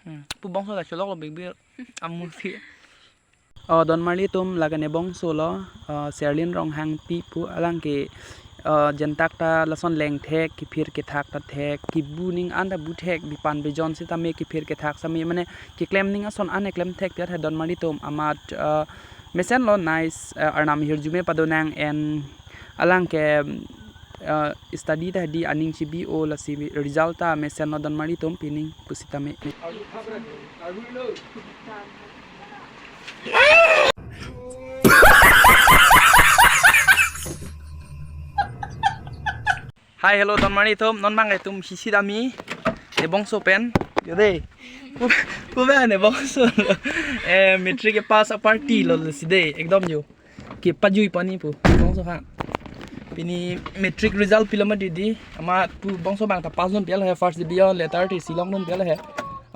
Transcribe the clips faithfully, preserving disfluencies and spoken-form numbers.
Hmm. Pu bongso ta cholok lo big big. Amusi. Oh, don marli atum, lake ne bongso lo, uh, Serlin Ronghangpi pu alang ke, uh, jentak ta lason lengthek, kiphir kethak ta thek, kibu ning an ta bu thek, bipan bijon sitame kiphir kethak sitame mane keklem ning ason an eklem thek piat he don marli atum amat, uh, mesen lo nice, uh, arnam hirjume padonang en alang ke, uh, study ta di aning chibi-o lasi result ta mesen lo don marli atum pining pusitame. Hi, hello, don marli atum, non bang etum hisi dami, ne bongso pen, yo dei, pu, pu bang ne bongso, eh, matric ke pass a party lo si dei, ekdom yo, kepajui pani pu, bongso ha, pini matric result pilo ma didi, amat pu bongso bang ta pass non pial he, first division, letter ti silong non pial he,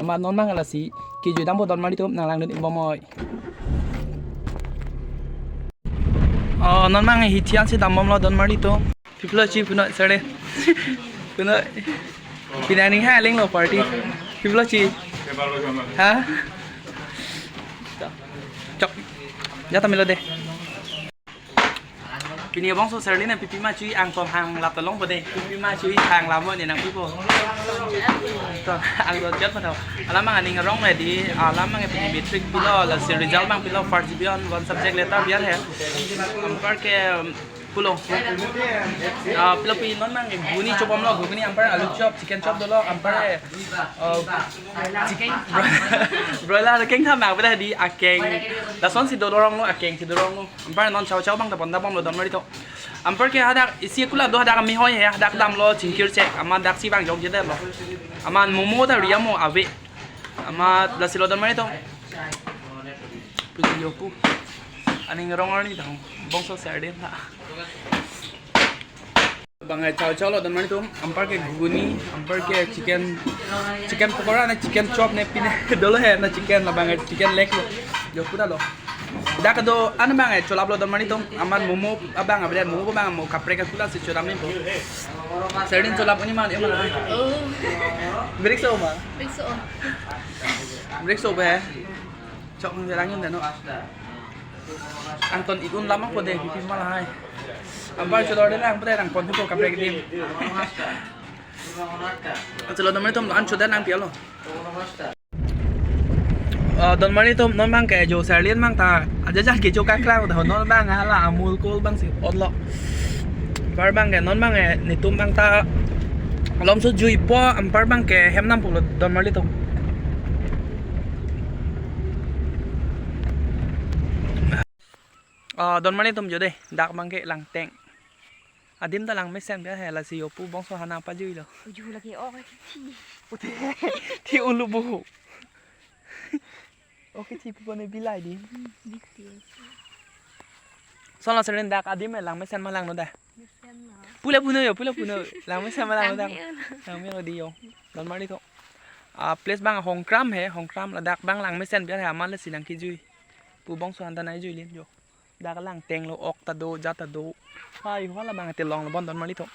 amat non bang lasi, kejui dampo don marli atum, nang langdun ingbom oi. Oh, non bang hithian si dambom lo don marli atum. Piplo chi puno sare. Puno. Pini aning ha aling lo party. Piplo chi. Ha? Chok. Jata melo de. Pini bongso Serlin ne pipi ma chui angkong hang lap talong po de. Pipi ma chui hang lamo ne nangpipo. To, angkong chat po to. Alam bang aning arong le di. Alam bang pini matric pilo lasi result bang pilo first division one subject letter pial he. Anparke, um, pulo. Ah, pilo pi non bang ghuguni chopom lo, ghuguni anpar alu chop, chicken chop dolo, anpar, eh, oh, chicken, broiler akeng tha mak beda di akeng. Lason si dorong lo, akeng si dorong lo. Anpar non chow chow bang ta pon ta bom lo don marli atum. Anparke hadak isi kula do hadak mihoi he, hadak damlo chingkir chek, amat daksi bang jok jede lo. Amat momo ta riamo ave. Amat lasi lo don marli atum. Puji yo pu. Aning arong arni dang. Bongso Serlin ha. Bang hai chow chow lo don marli atum, anparke ghuguni, anparke chicken, chicken pakora na chicken chop ne pine dolo he na chicken la bang hai chicken leg lo. Jo pu ta lo. Dak do an bang hai cholap lo don marli atum, amat momo abang abread momo bang mo kaprek kula si chodam ni po. Serlin cholap ni man eman. Oh. Break so ma. Break so. Break so be. Chok nang langin dano. Anton ikun lamang po de, pipi ma lahai. Anpar chodor de lang po de, nang pon po kaprek dim. Chalo don marli atum an chodan nang pialo. Ah, don marli atum non bang ke jo Serlin bang ta. Aja jan ke jo kaklang ta non bang hala amul kol bang si otlo. Anpar bang ke non bang ke netum bang ta. Alom so jui po anpar bang ke hem nam pulo don marli atum. Ah, don marli atum jo de, dak bang ke langteng. Adim ta langmesen pial he lasi yo pu bongso ha nangpajui lo. Uju lagi ok kithi. Uthi. Thi ulu bu. Ok kithi pu ne bilai di. Hmm, bithi. Son la Serlin dak adim langmesen ma langno da. Mesen ma. Pule puno yo, pule puno. Langmesen ma langno da. Langme lo. Langme lo di yo. Don marli atum. Ah, place bang Hongkram he, Hongkram ladak bang langmesen pial he amat lasi nangkejui. Pu bongso han ta nangjuilin jo. Dak langteng lo, ok ta do, jat ta do. Hai, hala bang te long lo bon don marli atum.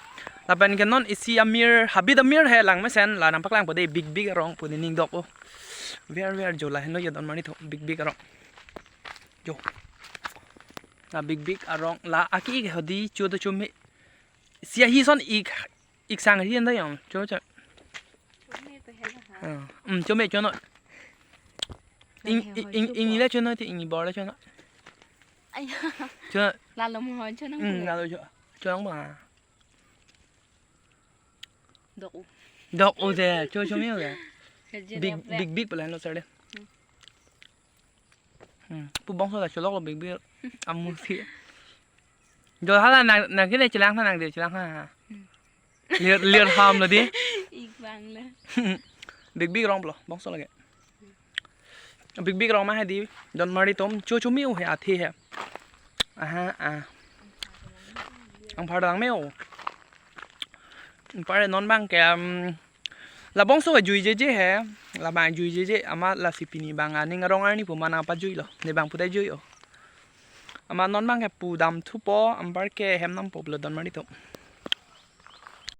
Lapen ke non isi amir, habit amir he langmesen, la nangpaklang po de big big arong pu ne ning dok o. Ver ver jo la heno ya don marli atum, big big arong. Jo. Na big big arong la aki ik hodi cho do chome. Sia hi son ik, ik sang hi anda yong. Cho cho. Chome pe hela ha. Ah, um, chome cho no. Ing, ing, ing, ing le cho no, ti ing bor le cho no. Ayo. Cho. Lalo mo cho nang. Hmm, lalo cho. Cho nang ba. Dok u. Dok u de, cho cho mi u de. Big, big, big pala lo sar de. Hmm. Pu bongso ta cholok lo big big. Amusi. Jo hala nang, nang kine chelang tha nang de chelang tha. Hmm. Lir, lir ham lo di. Ik bang le. Big big arong lo, bongso lage. Big big arong ma he di, don marli atum, cho cho mi u he athe he. Aha, ah. Angphar dang me u. Anpar non bang ke, um, la bongso ke jui je je he, la bang jui je je, amat lasi pini bang aning arong arni pu ma nangpajui lo, ne bang pu ta jui o. Amat non bang ke pu dam thupo, anpar ke hem nam po lo don marli atum.